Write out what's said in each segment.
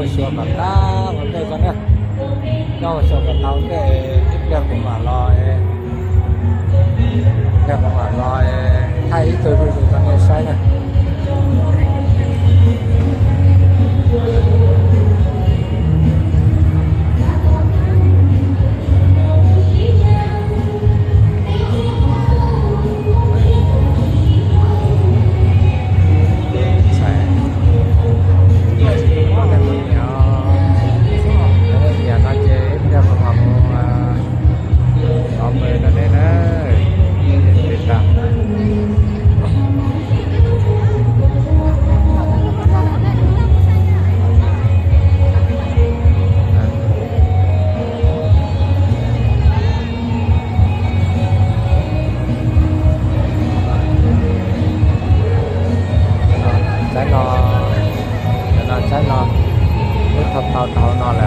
Xyuas kom tau ua ntej tso na. Coj mus xyuas kom tau ua ntej, ib pliag kuv mam los, ib pliag kuv mam los thaij ib tug zuj zus rau nej saib na. Ntxhais, niam no ces ib pliag kuv mam mus tov pawg rau nej na. Li tas. Tsaib no, no tsaib no, wb tau tau dhau no lawm os.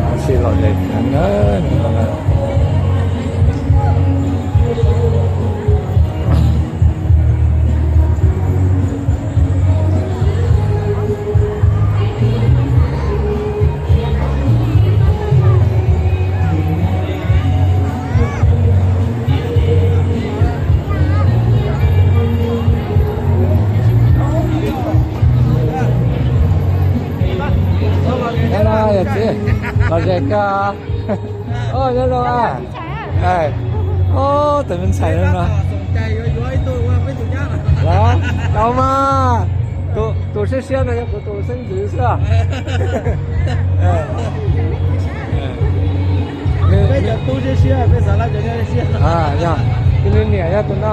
Ua si lom zem heev na. Nyob zoo yog txiv, lom zem kawg. Nyob zoo a. Tus me ntxhais no, los tau mas, tus siab siab no yog kuv tus xeeb ntxwv xwb. Yog, tus niam yog tus no.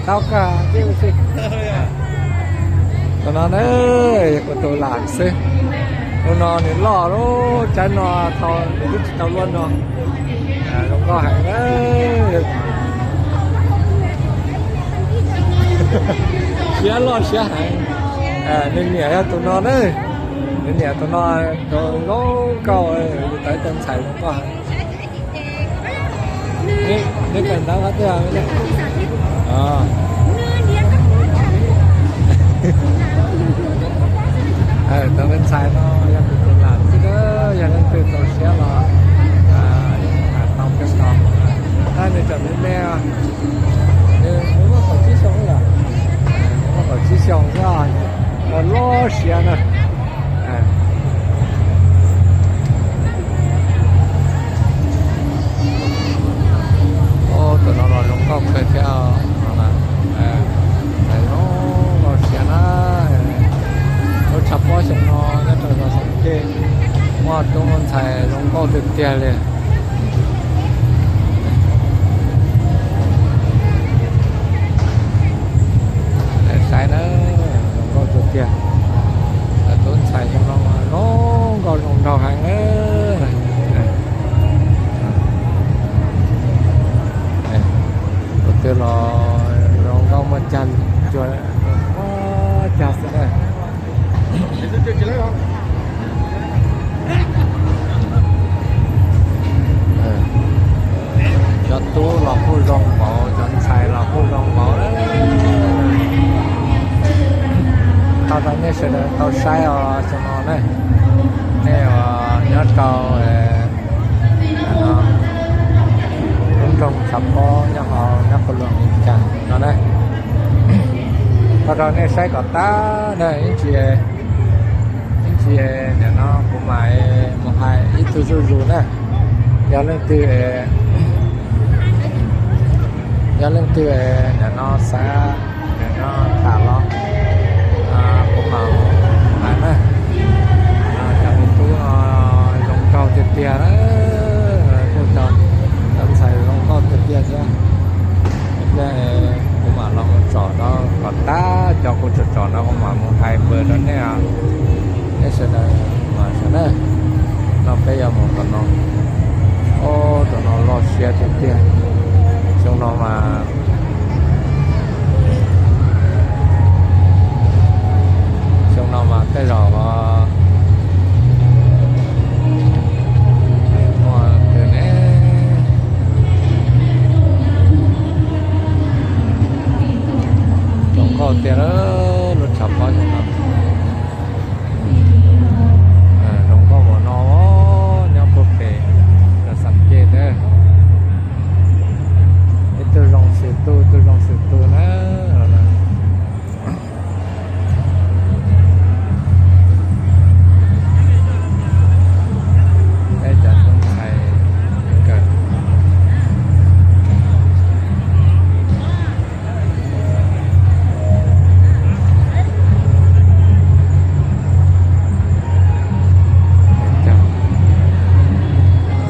Tau kawg, tus no na, kuv tus lam xwb. Tus no nws loj lub tsaib no, thaum nws twb tsis tau luaj no. Zoo nkauj heev na. Siab loj siab heev. Nws niam yog tus no na. Nws niam tus no, tus zoo nkauj, tus tau ib tug ntxhais zoo nkauj heev. Neb kawm ntawv qhov twg? Tus me ntxhais no yog tus tus lam xwb, yog leej twg txaus siab los tham tau kawg tau. Tab nws tseem me me, nws muaj kaum tsib xyoo yom, muaj kaum tsib xyoo xwb, loj siab na. Tus no los zoo nkauj kawg thiab no. Zoo nkauj siab na. Lub tshav pob xyoo no nyob rau zos Xeem Ceg muaj tub muaj ntxhais zoo nkauj tiag tiag li. Saib na, zoo nkauj tiag tiag. Tub ntxhais xyoo no zoo nkauj zoo nraug heev. Tus twg los zoo nkauj muaj cag, cuag muaj cag xwb na. Cov tub los kuj zoo npaum, cov ntxhais los kuj zoo npaum. Thov rau nej sawv daws tau saib os xyoo no na. Nej uas nyob rau lub nroog Tshav Pob nyob hauv Nyab Qhuv Loos Vias Cas no na, thov rau nej saib kom tas na, ib ntsis, ib ntsis nim no kuv mam mus hais ib tug zuj zus na. Yog leej twg, yog leej twg nim no xav nim no tham los kuv mam hais na. Cov me tub no zoo nkauj tiag tiag na, kuj cov ntxhais zoo nkauj tiag tiag thiab. Ib pliag kuv mam los mus tsom rau kom tas cov kuv tsom tsom no kuv mam mus hais pawg rau nej, nej sawv daws mas sawv daws. No peb yuav mus tom no. Ob, tom no loj siab tiag tiag. Xyoo no mas, xyoo no mas tej zaum muaj twg ne. Tiag lawm, lub tshav pob xyoo no zoo nkauj npaum no nyob puag pem Los Xas Ces na. Ib tug zoo xwm tug, tug zoo xwm tug na. Peb cov tub ntxhais kawm.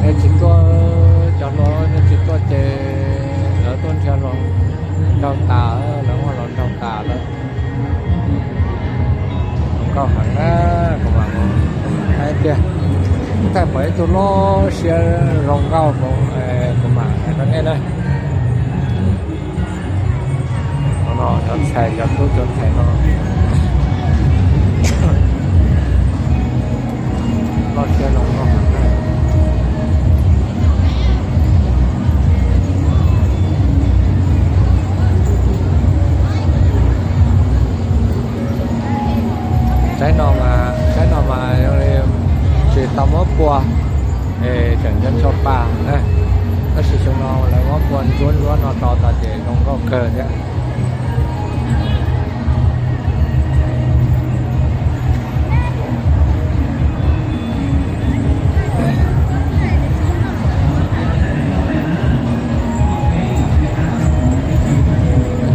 Nej tsis tuaj, cov hluas nej tsis tuaj ces lawv tuaj nrhiav hluas nraug tas, lawv muaj hluas nraug tas lawm. Zoo nkauj heev na, kuv mam hais tias, thaij pom ib tug loj siab zoo nkauj, kuv mam hais rau nej na. No cov ntxhais, cov tub cov ntxhais no loj siab zoo nkauj heev na. Tsaib no mas, tsaib no mas tsis tau muab pua, es tseem nco ncho pa na. Tab sis xyoo no lawv muab pua ntsuab ntsuab no rau tas ces zoo nkauj kawg thiab.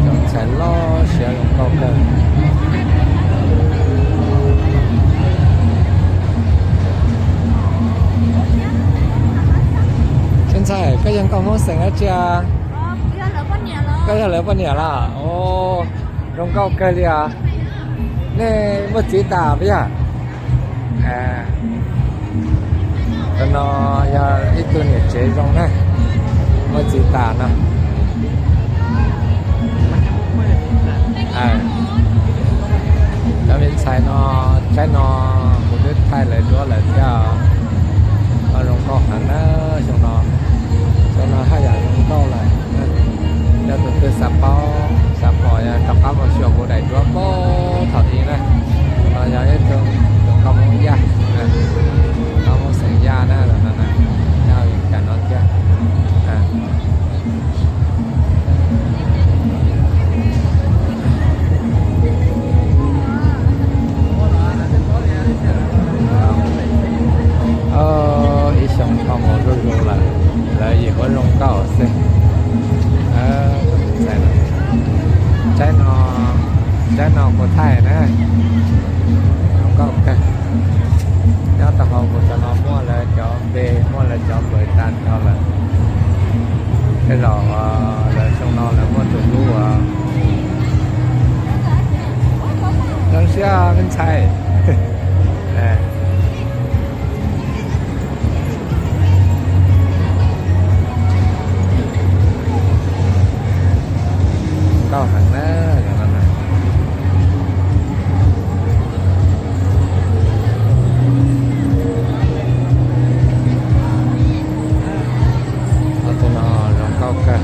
Cov ntxhais loj siab zoo nkauj kawg. Tub ntxhais, koj yog nkauj Hmoob xeem dab tsi a? Koj yog lawv poj niam los? Zoo nkauj kawg li os. Nej muaj txiv tas puas yog? Tus no yog ib tug niam tsev zoo na, muaj txiv tas no. Cov me ntxhais no, tsaib no kuv twb thaij lawv duab lawm thiab. Zoo nkauj heev na, xyoo no, xyoo no haj yam zoo nkauj lawm. Yog tus twg xav paub xav pom rov qab mus xyuas kuv daim duab paub thaum ub na. No yog ib tug nkauj Hmoob Yaj, nkauj Hmoob xeem Yaj na, nyob Vim Cas no thiab. Ib xyoo dhau mus zuj zus lawm, lawv yim huab zoo nkauj xwb. Tsaib no, tsaib no kuv thaij na, zoo nkauj kawg. Nyob rau hauv kuv cov no muaj lawv cov npe, muaj lawv cov npawb tas dhau lawm. Tej zaum lawv xyoo no lawv muaj tus hlub uas zoo siab me ntxhais. Nkauj heev na, tus no zoo nkauj kawg.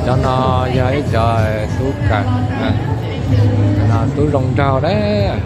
Cov no yog ib cov tub kawm, tub zoo nraug dab.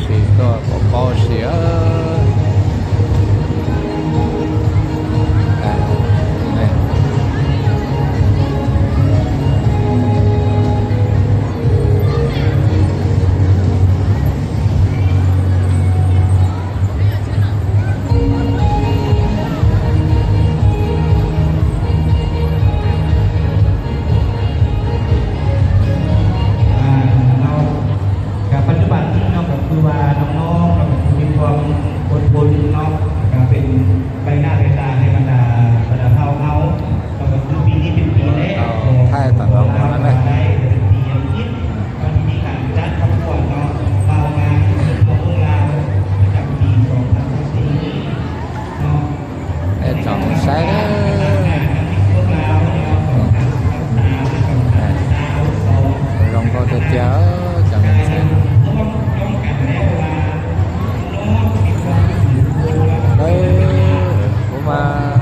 Tsis tuaj pom paub si. Kav pab cub pas tib no kuj ua noo no, no kuj ua noo, ua noo no, kav peb npaj naj peb tas hais pab tas, pab tas hau hau, no kuj pib ib peb pib lawm, thaij tom no no na. Tsoom saib, zoo nkauj tiag tiag cov me ntxhais. Kuv mas,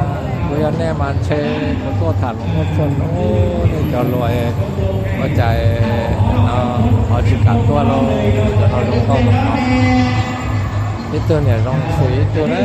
kuv yog nej mas ntshe kuv tuaj tham hluas nkauj txhua hnub, nej cov hluas ua cas no ho tsis kam tuaj lauj, cov no zoo nkauj no. Ib tug niam zoo xws ib tug na.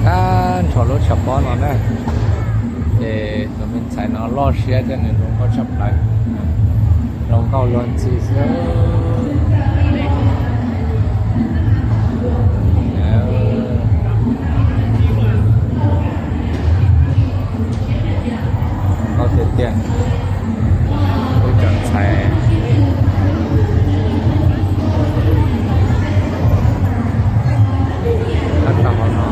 Kab nrho lub tshav pob no na, ces tus me ntxhais no loj siab thiab nws zoo nkauj tshaj plaws, zoo nkauj luag ntxhi xwb. Nkauj tiag tiag, ib cov ntxhais tab tom hauv no.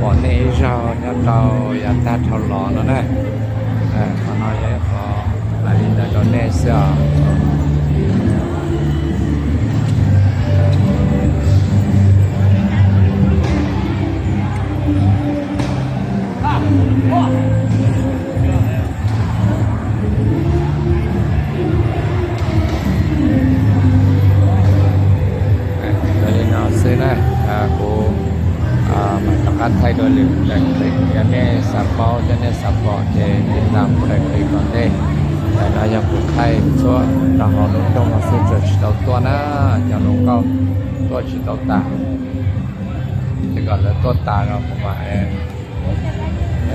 Pom nej ib zaug nyob rau yav tag dhau los no na. Qhov no yog ib qho hais li ntawd rau nej xwb os. Li no xwb na, kuv mam rov qab thaij dua lwm daim clip, yog nej xav paub thiab nej xav pom ces tiv tam kuv daim clip tom ntej. Daim no yog kuv thaij txhua rau hauv lub nroog no xwb, tseem tsis tau tuaj na, cov hluas nkauj tuaj tsis tau tas. Ces kom lawv tuaj tas no kuv mam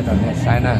rau nej saib na.